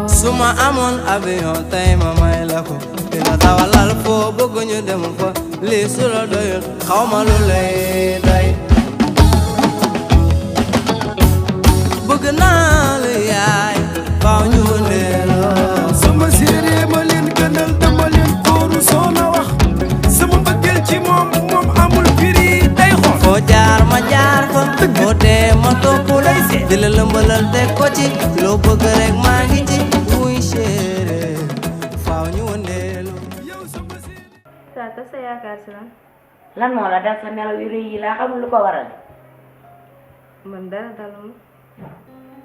Suma amon avion tay ma may la ko dina dawalal fo bëgg ñu dem fa li su la doyul xawma lu lay day bëgg naa la yaay faaw ñu wëndeeloo sama séeréer ma leen gënal dama leen kooru soona wax sama bëggeel ci moom amul firi day xool foo jaar ma jaar fa foo dee ma topp la di la lëmbalal teg ko ci loo bëgg rek maa ngi ci wuy séeréer faaw ñu wëndeeloo saa tas sa yaakaar si lan moo la dal sa nelaw yu rëy yi laa xamul lu ko waral man dara daluma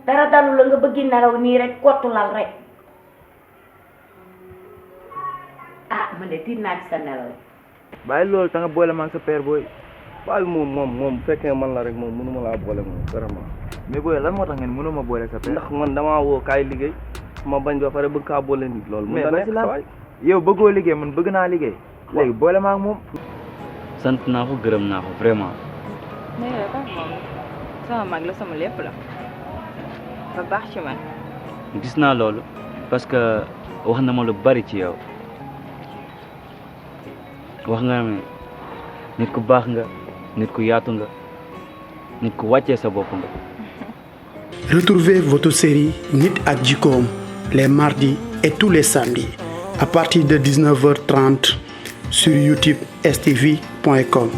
dara dalu la nga bëgg nelaw nii rek kottu lal rek ah man de tiit naa ci sa nelaw bàyyi loolu ta nga boole ma ak sa père booy bàyyi moom fekkee man la rek moom mënuma laa boole moom vraiment mais booy lan moo tax ngeen mënuma boole sa père ndax man damaa woo kaay liggéey ma bañ ba pare bëgg kaa boole nit loolu mais mën na ba si nekk la yow bëggoo liggéey man bëgg naa liggéey léegi boole ma ak moom sant naa ko gërëm naa ko vraiment mais yow kan moom sama mag la sama lépp la ba baax ci man gis naa loolu parce que wax na ma lu bari ci yow wax nga ne nit ku baax nga nit ku yaatu nga nit ku wàccee sa bopp nga. Retrouvez votre série Nit ak Jikkoom les mardis et tous les samedis à partir de 19h30 sur youtube stv.com.